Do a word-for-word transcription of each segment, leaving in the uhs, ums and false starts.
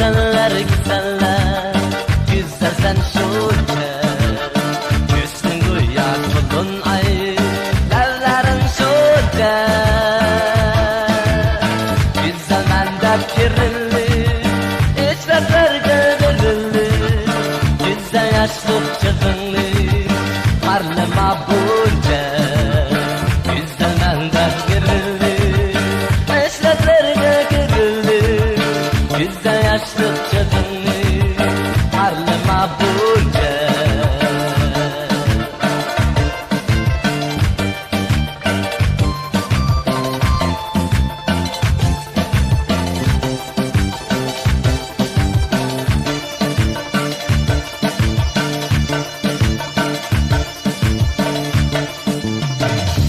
گۈزەللەر، گۈزەللەر، گۈزەلسەن شۇنچە. يۈزۈڭ گويا تولۇن ئاي، لەۋلەرىڭ شۇنچە. گۈزەلمەن دەپ كىرىلىپ، ئىشرەتلەرگە بېرىلىپ، گۈزەل ياشلىق چېغىڭنى پارلىما بۇنچە. گۈزەلمەن دەپ كىرىلىپ، ئىشرەتلەرگە كىرىلىپ، گۈزەل ياشلىق چېغىڭنى پارلىما بۇنچە.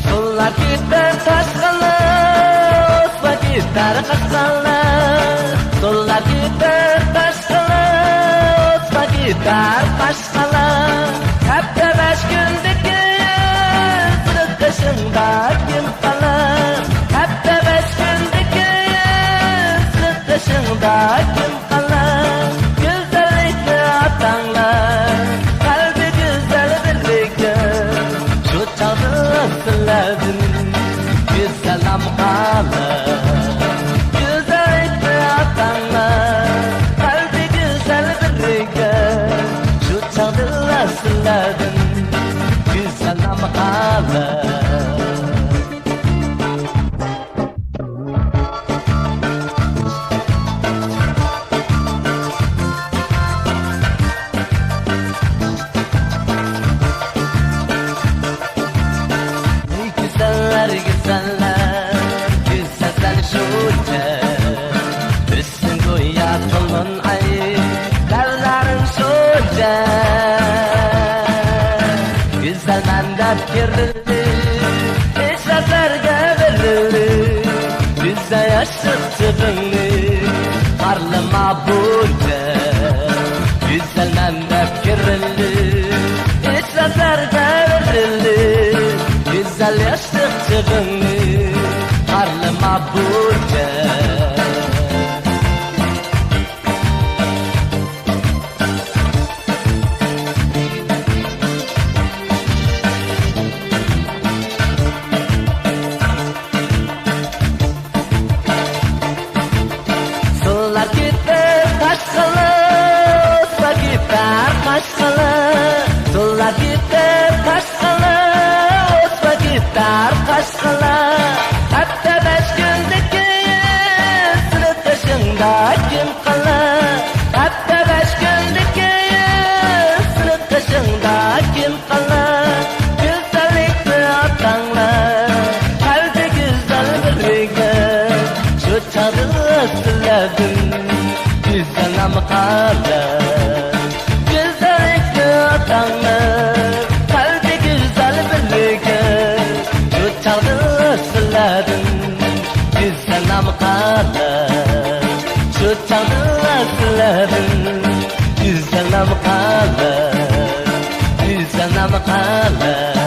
سۇلار كېتەر تاشقىنلار، ئوتلار كېتەر قاشقاللار. سۇلار كېتەر تاشقىنلار، ئوتلار كېتەر قاشقاللار. ھەپتە بەش كۈندىن كېيىن سىرت قېشىڭدا كىم قالار؟ ھەپتە بەش كۈندىن كېيىن سىرت قېشىڭدا كىم قالار؟ گۈزەللىكنى ئاتاڭلار، قەلبى گۈزەل بىرىگە، شۇ چاغدا سىلەردىن گۈزەللەم قالار. گۈزەللىكنى ئاتاڭلار، قەلبى گۈزەل بىرىگە، شۇ چاغدىلا سىلەردىن گۈزەللەم قالار. ئەي گۈزەللەر، گۈزەللەر، گۈزەلسەن شۇنچە. ھۆسنىڭ گويا تولۇن ئاي، لەۋلەرىڭ شۇنچە. گۈزەلمەن دەپ كىرىلدى، ھېسسىياتلارغا بېرىلدى. گۈزەل ياشلىق چېغىڭنى پارلىما بۇنچە. گۈزەلمەن دەپ كىرىلدى، ھېسسىياتلارغا بېرىلدى. گۈزەل ياشلىق چېغىڭنى پارلىما بۇنچە. سۇلار كېتەر تاشقىلى، ئوتلار كېتەر قاشقىلى. سۇلار كېتەر تاشقىلى، ئوتلار كېتەر قاشقىلى. ھەپتە بەش كۈندىن كېيىن سىلى قېشىڭدا كىم قالار؟ ھەپتە بەش كۈندىن كېيىن سىلى قېشىڭدا كىم قالار؟ گۈزەللىكنى ئاتاڭلار، قەلبى گۈزەل بىرىگە، شۇ چاغدىلا سىلەردىن گۈزەل نام قالار. گۈزەللىكنى ئاتاڭلار، قەلبى گۈزەل بىرىگە، شۇ چاغدىلا سىلەردىن گۈزەل نام قالار. شۇ چاغدىلا سىلەردىن گۈزەل نام قالار. گۈزەل نام قالار.